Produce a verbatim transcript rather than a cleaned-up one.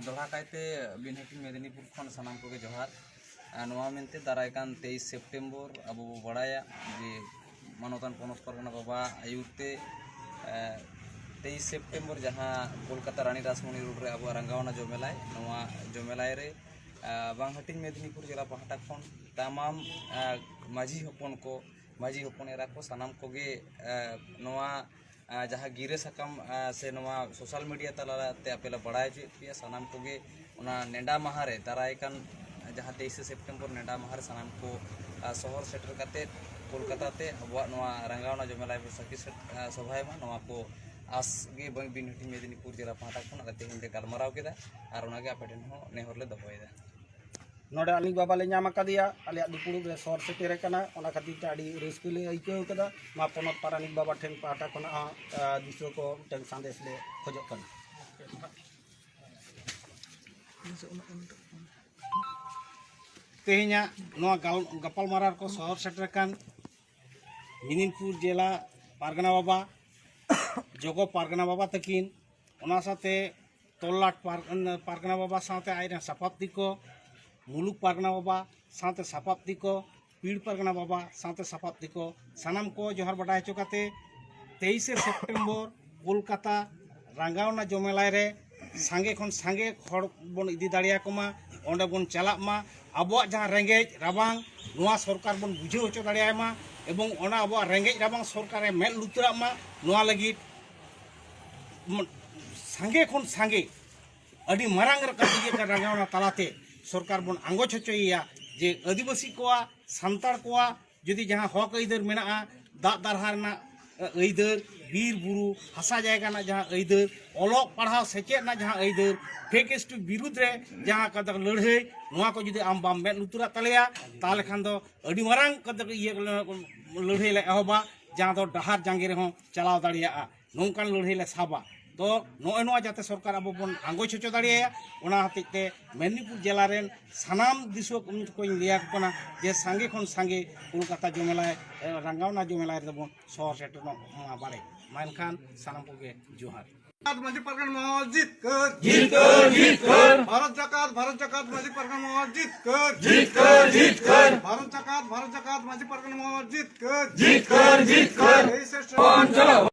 ᱫᱚᱦᱲᱟ ᱠᱟᱭᱛᱮ ᱵᱤᱱ ᱦᱟᱹᱴᱤᱧ ᱢᱮᱫᱽᱱᱤᱯᱩᱨ ᱠᱷᱚᱱ ᱥᱟᱱᱟᱢ ᱠᱚᱜᱮ ᱡᱚᱦᱟᱨ᱾ ᱟᱨ ᱱᱚᱣᱟ ᱢᱮᱱᱛᱮ ᱫᱟᱨᱟᱭ ᱠᱟᱱ ᱛᱮᱭᱤᱥ ᱥᱮᱯᱴᱮᱢᱵᱚᱨ ᱟᱵᱚ ᱵᱚ ᱵᱟᱲᱟᱭᱟ ᱡᱮ ᱢᱟᱱᱚᱛᱟᱱ ᱯᱚᱱᱚᱛ ᱯᱟᱨᱜᱟᱱᱟ ᱵᱟᱵᱟ ᱟᱹᱭᱩᱨ ᱛᱮ, ᱮ, ᱛᱮᱭᱤᱥ ᱥᱮᱯᱴᱮᱢᱵᱚᱨ ᱡᱟᱦᱟᱸ ᱠᱳᱞᱠᱟᱛᱟ ᱨᱟᱱᱤ ᱨᱟᱥᱢᱚᱱᱤ ᱨᱳᱰ ᱨᱮ ᱟᱵᱚᱣᱟᱜ ᱨᱟᱸᱜᱟᱣᱱᱟ ᱡᱚᱢᱮᱞᱟᱭ, ᱱᱚᱣᱟ ᱡᱚᱢᱮᱞᱟᱭ ᱨᱮ, ᱮ, ᱵᱟᱝ ᱦᱟᱹᱴᱤᱧ ᱢᱮᱫᱽᱱᱤᱯᱩᱨ ᱡᱮᱞᱟ ᱯᱟᱦᱴᱟ ᱠᱷᱚᱱ ᱛᱟᱢᱟᱢ, ᱮ, ᱢᱟᱹᱡᱷᱤ ᱦᱚᱯᱚᱱ ᱠᱚ, ᱢᱟᱹᱡᱷᱤ ᱦᱚᱯᱚᱱ ᱮᱨᱟ ᱠᱚ ᱥᱟᱱᱟᱢ ᱠᱚᱜᱮ, ᱮ, ᱱᱚᱣᱟ ᱟᱨ ᱡᱟᱦᱟᱸ ᱜᱤᱨᱟᱹ ᱥᱟᱠᱟᱢ, ᱟᱨ ᱥᱮ ᱱᱚᱣᱟ social media ᱛᱟᱞᱟᱛᱮ ᱟᱯᱮ ᱞᱮ ᱵᱟᱲᱟᱭ ᱦᱚᱪᱚᱭᱮᱫ ᱯᱮᱭᱟ, ᱥᱟᱱᱟᱢ ᱠᱚᱜᱮ ᱚᱱᱟ ᱱᱮᱰᱟ ᱢᱟᱦᱟ ᱨᱮ, ᱫᱟᱨᱟᱭ ᱠᱟᱱ ᱡᱟᱦᱟᱸ ᱛᱮᱭᱤᱥᱮ ᱥᱮᱯᱴᱮᱢᱵᱚᱨ ᱱᱮᱰᱟ ᱢᱟᱦᱟ ᱨᱮ ᱥᱟᱱᱟᱢ ᱠᱚ, ᱟᱨ ᱥᱚᱦᱚᱨ ᱥᱮᱴᱮᱨ ᱠᱟᱛᱮ ᱠᱳᱞᱠᱟᱛᱟ ᱛᱮ ᱟᱵᱚᱣᱟᱜ ᱱᱚᱣᱟ ᱨᱟᱸᱜᱟᱣᱱᱟ ᱡᱚᱢᱮᱞᱟᱭ ᱵᱳᱭᱥᱟᱠᱷᱤ ᱥᱮᱴ-, ᱟᱨ ᱥᱚᱵᱷᱟᱭ ᱢᱟ, ᱱᱚᱣᱟ ᱠᱚ ᱟᱥ ᱜᱮ ᱵᱟᱝ ᱵᱤᱱ ᱦᱟᱹᱴᱤᱧ ᱢᱮᱫᱽᱱᱤᱯᱩᱨ ᱡᱮᱞᱟ ᱯᱟᱦᱴᱟ ᱠᱷᱚᱱ ᱟᱞᱮ ᱛᱮᱦᱮᱧ ᱞᱮ ᱜᱟᱞᱢᱟᱨᱟᱣ ᱠᱮᱫᱟ᱾ ᱟᱨ ᱚᱱᱟᱜᱮ ᱟᱯᱮ ᱴᱷᱮᱱ ᱦᱚᱸ ᱱᱮᱦᱚᱨ ᱞᱮ ᱫᱚᱦᱚᱭᱮᱫᱟ᱾ ᱱᱚᱰᱮ ᱟᱹᱞᱤᱧ ᱵᱟᱵᱟ ᱞᱮ ᱧᱟᱢ ᱟᱠᱟᱫᱮᱭᱟ, ᱟᱞᱮᱭᱟᱜ ᱫᱩᱯᱲᱩᱵ ᱨᱮ ᱥᱚᱦᱚᱨ ᱥᱮᱴᱮᱨ ᱟᱠᱟᱱᱟ, ᱚᱱᱟ ᱠᱷᱟᱹᱛᱤᱨ ᱛᱮ ᱟᱹᱰᱤ ᱨᱟᱹᱥᱠᱟᱹ ᱞᱮ ᱟᱹᱭᱠᱟᱹᱣ ᱠᱟᱫᱟ᱾ ᱱᱚᱣᱟ ᱯᱚᱱᱚᱛ ᱯᱟᱨᱟᱱᱤᱠ ᱵᱟᱵᱟ ᱴᱷᱮᱱ ᱯᱟᱦᱴᱟ ᱠᱷᱚᱱᱟᱜ ᱦᱚᱸ, ᱟᱸ, ᱫᱤᱥᱣᱟᱹ ᱠᱚ ᱢᱤᱫᱴᱟᱝ ᱥᱟᱸᱫᱮᱥ ᱞᱮ ᱠᱷᱚᱡᱚᱜ ᱠᱟᱱᱟ᱾ ᱛᱮᱦᱮᱧᱟᱜ ᱱᱚᱣᱟ ᱜᱟᱞ-, ᱜᱟᱯᱟᱞᱢᱟᱨᱟᱣ ᱨᱮᱠᱚ ᱥᱚᱦᱚᱨ ᱥᱮᱴᱮᱨ ᱟᱠᱟᱱ ᱢᱮᱫᱽᱱᱤᱯᱩᱨ ᱡᱮᱞᱟ ᱯᱟᱨᱜᱟᱱᱟ ᱵᱟᱵᱟ, ᱡᱚᱜᱚ ᱯᱟᱨᱜᱟᱱᱟ ᱵᱟᱵᱟ ᱛᱟᱹᱠᱤᱱ, ᱚᱱᱟ ᱥᱟᱶᱛᱮ ᱛᱚᱞᱞᱟᱴ ᱯᱟᱨ-, ᱯᱟᱨᱜᱟᱱᱟ ᱵᱟᱵᱟ ᱥᱟᱶᱛᱮ ᱟᱡᱨᱮᱱ ᱥᱟᱯᱟᱵᱫᱤ ᱠᱚ, ᱢᱩᱞᱩᱠ ᱯᱟᱨᱜᱟᱱᱟ ᱵᱟᱵᱟ ᱥᱟᱶᱛᱮ ᱥᱟᱯᱟᱵᱫᱤ ᱠᱚ, ᱯᱤᱲ ᱯᱟᱨᱜᱟᱱᱟ ᱵᱟᱵᱟ ᱥᱟᱶᱛᱮ ᱥᱟᱯᱟᱵᱫᱤ ᱠᱚ, ᱥᱟᱱᱟᱢ ᱠᱚ ᱡᱚᱦᱟᱨ ᱵᱟᱰᱟᱭ ᱦᱚᱪᱚ ᱠᱟᱛᱮ ᱛᱮᱭᱤᱥᱮ ᱥᱮᱯᱴᱮᱢᱵᱚᱨ ᱠᱳᱞᱠᱟᱛᱟ ᱨᱟᱸᱜᱟᱣᱱᱟ ᱡᱚᱢᱮᱞᱟᱭ ᱨᱮ ᱥᱟᱸᱜᱮ ᱠᱷᱚᱱ ᱥᱟᱸᱜᱮ ᱦᱚᱲ ᱵᱚᱱ ᱤᱫᱤ ᱫᱟᱲᱮᱭᱟᱠᱚ ᱢᱟ, ᱚᱸᱰᱮ ᱵᱚᱱ ᱪᱟᱞᱟᱜ ᱢᱟ, ᱟᱵᱚᱣᱟᱜ ᱡᱟᱦᱟᱸ ᱨᱮᱸᱜᱮᱡ ᱨᱟᱵᱟᱝ ᱱᱚᱣᱟ ᱥᱚᱨᱠᱟᱨ ᱵᱚᱱ ᱵᱩᱡᱷᱟᱹᱣ ᱦᱚᱪᱚ ᱫᱟᱲᱮᱭᱟᱭ ᱢᱟ, ᱮᱵᱚᱝ ᱚᱱᱟ ᱟᱵᱚᱣᱟᱜ ᱨᱮᱸᱜᱮᱡ ᱨᱟᱵᱟᱝ ᱥᱚᱨᱠᱟᱨᱮ ᱢᱮᱫ ᱞᱩᱛᱩᱨᱟᱜ ᱢᱟ, ᱱᱚᱣᱟ ᱞᱟᱹᱜᱤᱫ ᱥᱟᱸᱜᱮ ᱠᱷᱚᱱ ᱥᱟᱸᱜᱮ ᱟᱹᱰᱤ ᱢᱟᱨᱟᱝ ᱨᱟᱠᱟᱵ ᱤᱭᱟᱹ ᱠᱟᱱ ᱨᱟᱸᱜᱟᱣᱱᱟ ᱛᱟᱞᱟᱛᱮ ᱥᱚᱨᱠᱟᱨ ᱵᱚᱱ ᱟᱸᱜᱚᱪ ᱦᱚᱪᱚᱭᱮᱭᱟ ᱡᱮ ᱟᱹᱫᱤᱵᱟᱹᱥᱤ ᱠᱚᱣᱟᱜ, ᱥᱟᱱᱛᱟᱲ ᱠᱚᱣᱟᱜ ᱡᱩᱫᱤ ᱡᱟᱦᱟᱸ ᱦᱚᱠ ᱟᱹᱭᱫᱟᱹᱨ ᱢᱮᱱᱟᱜᱼᱟ, ᱫᱟᱜ ᱫᱟᱨᱦᱟ ᱨᱮᱱᱟᱜ, ᱮ, ᱟᱹᱭᱫᱟᱹᱨ, ᱵᱤᱨ ᱵᱩᱨᱩ, ᱦᱟᱥᱟ ᱡᱟᱭᱜᱟ ᱨᱮᱱᱟᱜ ᱡᱟᱦᱟᱸ ᱟᱹᱭᱫᱟᱹᱨ, ᱚᱞᱚᱜ ᱯᱟᱲᱦᱟᱣ ᱥᱮᱪᱮᱫ ᱨᱮᱱᱟᱜ ᱡᱟᱦᱟᱸ ᱟᱹᱭᱫᱟᱹᱨ, ᱯᱷᱮᱠ ᱮᱥ ᱴᱤ ᱵᱤᱨᱩᱫᱽ ᱨᱮ ᱡᱟᱦᱟᱸ ᱠᱟᱛᱷᱟ ᱞᱟᱹᱲᱦᱟᱹᱭ, ᱱᱚᱣᱟ ᱠᱚ ᱡᱩᱫᱤ ᱟᱢ ᱵᱟᱢ ᱢᱮᱫ ᱞᱩᱛᱩᱨᱟᱜ ᱛᱟᱞᱮᱭᱟ, ᱛᱟᱦᱚᱞᱮ ᱠᱷᱟᱱ ᱫᱚ ᱟᱹᱰᱤ ᱢᱟᱨᱟᱝ ᱠᱟᱛᱮ ᱤᱭᱟᱹ ᱞᱟᱹᱲᱦᱟᱹᱭ ᱞᱮ ᱮᱦᱚᱵᱟ, ᱡᱟᱦᱟᱸ ᱫᱚ ᱰᱟᱦᱟᱨ ᱡᱟᱸᱜᱮ ᱨᱮᱦᱚᱸ ᱪᱟᱞᱟᱣ ᱫᱟᱲᱮᱭᱟᱜᱼᱟ᱾ ᱱᱚᱝᱠᱟᱱ ᱞᱟᱹᱲᱦᱟᱹᱭ ᱞᱮ ᱥᱟᱵᱟ᱾ ᱛᱚ ᱱᱚᱜᱼᱚᱭ ᱱᱚᱣᱟ ᱡᱟᱛᱮ ᱥᱚᱨᱠᱟᱨ ᱟᱵᱚ ᱵᱚᱱ ᱟᱸᱜᱚᱪ ᱦᱚᱪᱚ ᱫᱟᱲᱮᱭᱟᱭᱟ, ᱚᱱᱟ ᱦᱚᱛᱮᱡ ᱛᱮ ᱢᱮᱫᱽᱱᱤᱯᱩᱨ ᱡᱮᱞᱟ ᱨᱮᱱ ᱥᱟᱱᱟᱢ ᱫᱤᱥᱩᱣᱟᱹ ᱠᱚᱧ ᱞᱟᱹᱭ ᱟᱠᱚ ᱠᱟᱱᱟ ᱡᱮ ᱥᱟᱸᱜᱮ ᱠᱷᱚᱱ ᱥᱟᱸᱜᱮ ᱠᱳᱞᱠᱟᱛᱟ ᱡᱚᱢᱮᱞᱟᱭ, ᱮ, ᱨᱟᱸᱜᱟᱣᱱᱟ ᱡᱚᱢᱮᱞᱟᱭ ᱨᱮᱫᱚ ᱵᱚᱱ ᱥᱚᱦᱚᱨ ᱥᱮᱴᱮᱨᱚᱜ ᱢᱟ ᱵᱟᱲᱮ᱾ ᱢᱟ ᱮᱱᱠᱷᱟᱱ ᱥᱟᱱᱟᱢ ᱠᱚᱜᱮ ᱡᱚᱦᱟᱨ᱾ ᱡᱟᱠᱟᱛ ᱢᱟᱹᱡᱷᱤ ᱯᱟᱨᱜᱟᱱᱟ ᱢᱚᱦᱚᱞ ᱡᱤᱛᱠᱟᱹᱨ। ᱡᱤᱛᱠᱟᱹᱨ, ᱡᱤᱛᱠᱟᱹᱨ। ᱵᱷᱟᱨᱚᱛ ᱡᱟᱠᱟᱛ, ᱵᱷᱟᱨᱚᱛ ᱡᱟᱠᱟᱛ ᱢᱟᱹᱡᱷᱤ ᱯᱟᱨᱜᱟᱱᱟ ᱢᱚᱦᱚᱞ ᱡᱤᱛᱠᱟᱹᱨ। ᱡᱤᱛᱠᱟᱹᱨ, ᱡᱤᱛᱠᱟᱹᱨ। ᱵᱷᱟᱨᱚᱛ ᱡᱟᱠᱟᱛ, ᱵᱷᱟᱨᱚᱛ ᱡᱟᱠᱟᱛ ᱢᱟᱹᱡᱷᱤ ᱯᱟᱨᱜᱟᱱᱟ ᱢᱚᱦᱚᱞ ᱡᱤᱛᱠᱟᱹᱨ। ᱡᱤᱛᱠᱟᱹᱨ, ᱡᱤᱛᱠᱟᱹᱨ। ᱛᱮᱭᱤᱥᱮ ᱥᱮᱯᱴᱮᱢᱵᱚᱨ।